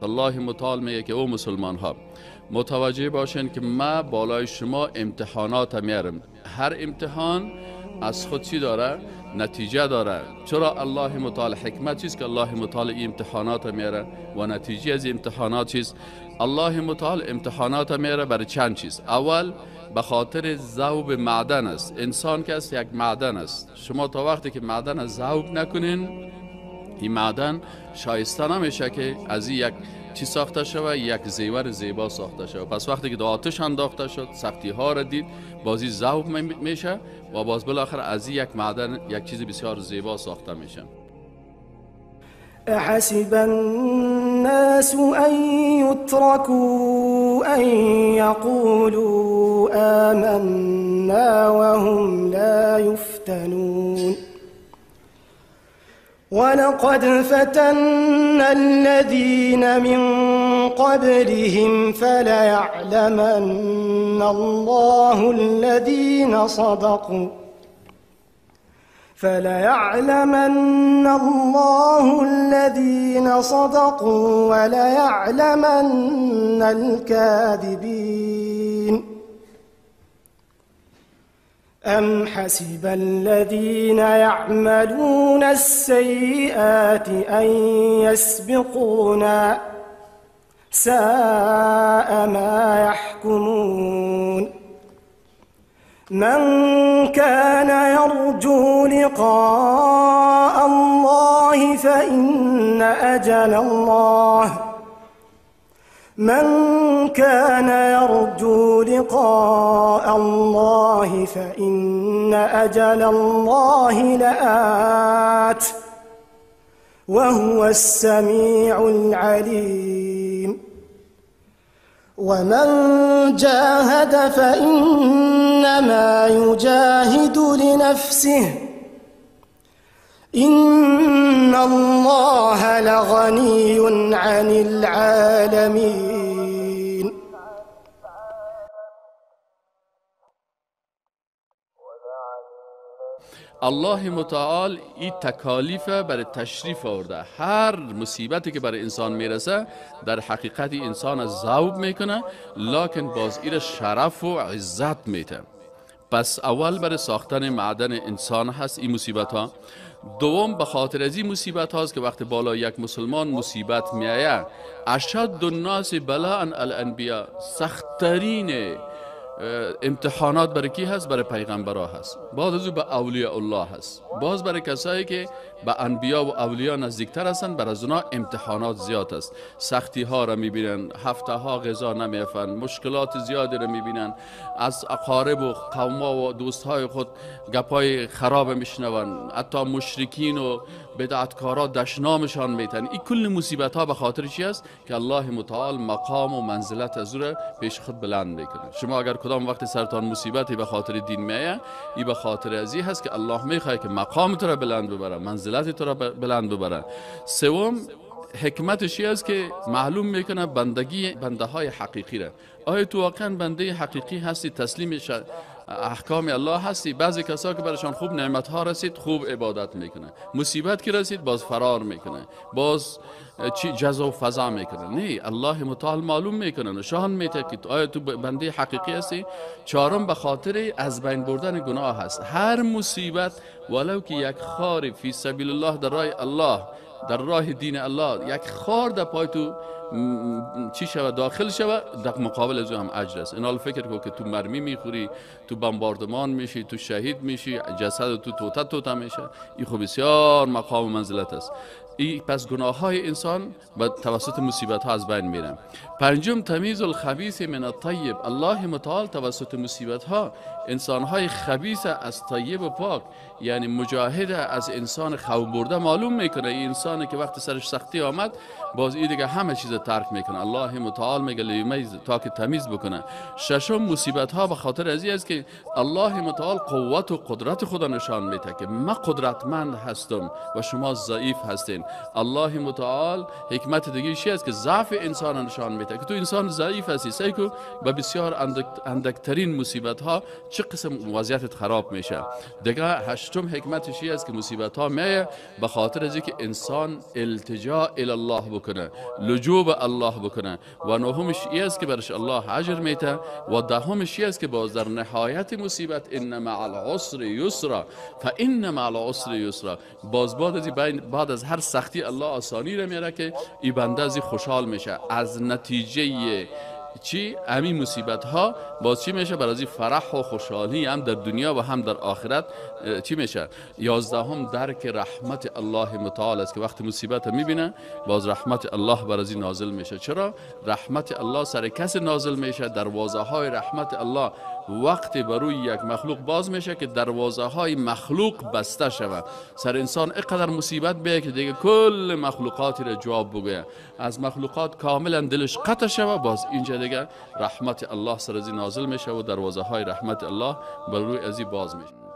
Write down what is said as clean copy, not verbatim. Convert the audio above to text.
الله متعال میگه که او مسلمان ها متوجه باشین که ما بالای شما امتحانات میارم. هر امتحان از خود چی داره؟ نتیجه داره. چرا الله متعال حکمت چیست که الله متعال این امتحانات میاره و نتیجه از امتحانات چیست؟ الله متعال امتحانات میاره برای چند چیز. اول به خاطر ذوب معدن است. انسان که است یک معدن است. شما تا وقتی که معدن از ذوب نکنین، این معدن شایسته نمیشه که از این یک چی ساخته شود، یک زیور زیبا ساخته شود. پس وقتی که آتش انداخته شد، سختی ها را دید، بازی ذوب میشه و باز بالاخره از این یک معدن یک چیز بسیار زیبا ساخته میشه. أحسب الناس أن يتركوا أن يقولوا آمنا وهم لا يفتنون ولقد فتنا الذين من قبلهم فليعلمن الله الذين صدقوا فليعلمن الله الذين صدقوا وليعلمن الكاذبين أم حسب الذين يعملون السيئات أن يسبقونا ساء ما يحكمون من كان يرجو لقاء الله فإن أجل الله من كان يرجو لقاء الله فإن أجل الله لآت وهو السميع العليم ومن جاهد فإنما يجاهد لنفسه إن الله لغني عن العالمين. الله متعال این تکالیف برای تشریف آورده. هر مصیبتی که برای انسان میرسه در حقیقت انسان از ذوب میکنه، لکن باز ایر شرف و عزت میده. پس اول برای ساختن معدن انسان هست این مصیبت ها. دوم به خاطر از این مصیبت هاست که وقتی بالا یک مسلمان مصیبت میایه، اشد الناس بلاء الانبیاء، سختترین امتحانات برای کی هست؟ برای پیغمبرها هست، باز از او به اولیاء الله هست، باز برای کسایی که به انبیا و اولیا نزدیکتر هستند، برای از اونا امتحانات زیاد است. سختی ها را میبینن، هفته ها غذا نمیفن، مشکلات زیادی را میبینن، از اقارب و قوما و دوست های خود گپای خراب میشنون، حتی مشرکین و بدعتکارا دشنامشان میتن. این کل مصیبت ها به خاطر چی است؟ که الله متعال مقام و منزلت از او را پیش خود بلند میکنه. شما اگر کدام وقت سرتان مصیبتی به خاطر دین میایه، این به خاطر ازی هست که الله میخواد که مقام تو را بلند ببره، منزلت تو را بلند ببره. سوم حکمتش است که معلوم میکنه بندگی بنده های حقیقی را. آیا تو واقعا بنده حقیقی هستی؟ تسلیم احکام الله هستی؟ بعضی کسا که برشان خوب نعمت ها رسید خوب عبادت میکنه، مصیبت که رسید باز فرار میکنه، باز چی جزا و فضا میکنه. نه، الله متعال معلوم میکنه، نشان میده که آیا تو بنده حقیقی هستی. چهارم به خاطر از بین بردن گناه هست. هر مصیبت ولو که یک خار فی سبیل الله، در راه الله، در راه دین الله، یک خار در پای تو چی شود داخل شود، در مقابل از او هم اجر است. اینال فکر کن که تو مرمی میخوری، تو بمباردمان میشی، تو شهید میشی، جسد تو توته توته میشه. این خب بسیار مقام و منزلت است. این پس گناه های انسان به توسط مصیبت ها از بین میره. پنجم تمیز الخبیث من الطیب. الله متعال توسط مصیبت ها انسان های خبیث از طیب و پاک، یعنی مجاهد از انسان خو برده معلوم میکنه. این انسانی که وقت سرش سختی آمد باز این دیگه همه چیز ترک میکنه. الله متعال میگه لیمیز، تا که تمیز بکنه. ششم مصیبت ها به خاطر از این است که الله متعال قوت و قدرت خدا نشان میده که من قدرتمند هستم و شما ضعیف هستین. الله متعال حکمت دیگه چی است که ضعف انسان نشان میده که تو انسان ضعیف هستی. سعی کو به بسیار اندکترین مصیبت ها چه قسم وضعیتت خراب میشه. دیگه هشتم حکمت چی است که مصیبت ها میه به خاطر از اینکه انسان التجا الی الله بکنه، لجوع به الله بکنه. و نهمش ای است که برش الله اجر میده. و دهمش ای است که باز در نهایت مصیبت ان مع العسر یسرا فان مع العسر یسرا، باز بعد از هر سختی الله آسانی را میاره که ای بنده از خوشحال میشه. از نتیجه چی همین مصیبت ها باز چی میشه؟ برای فرح و خوشحالی هم در دنیا و هم در آخرت چی میشه؟ 11 درک رحمت الله متعال است که وقتی مصیبت میبینه باز رحمت الله بر نازل میشه. چرا؟ رحمت الله سر کس نازل میشه. دروازه های رحمت الله وقتی بر روی یک مخلوق باز میشه که دروازه های مخلوق بسته شود. سر انسان اینقدر مصیبت بیه که دیگه کل مخلوقاتی را جواب بگویه، از مخلوقات کاملا دلش قطع شود، باز اینجا دیگه رحمت الله سر از نازل میشه و دروازه های رحمت الله بر روی ازی باز میشه.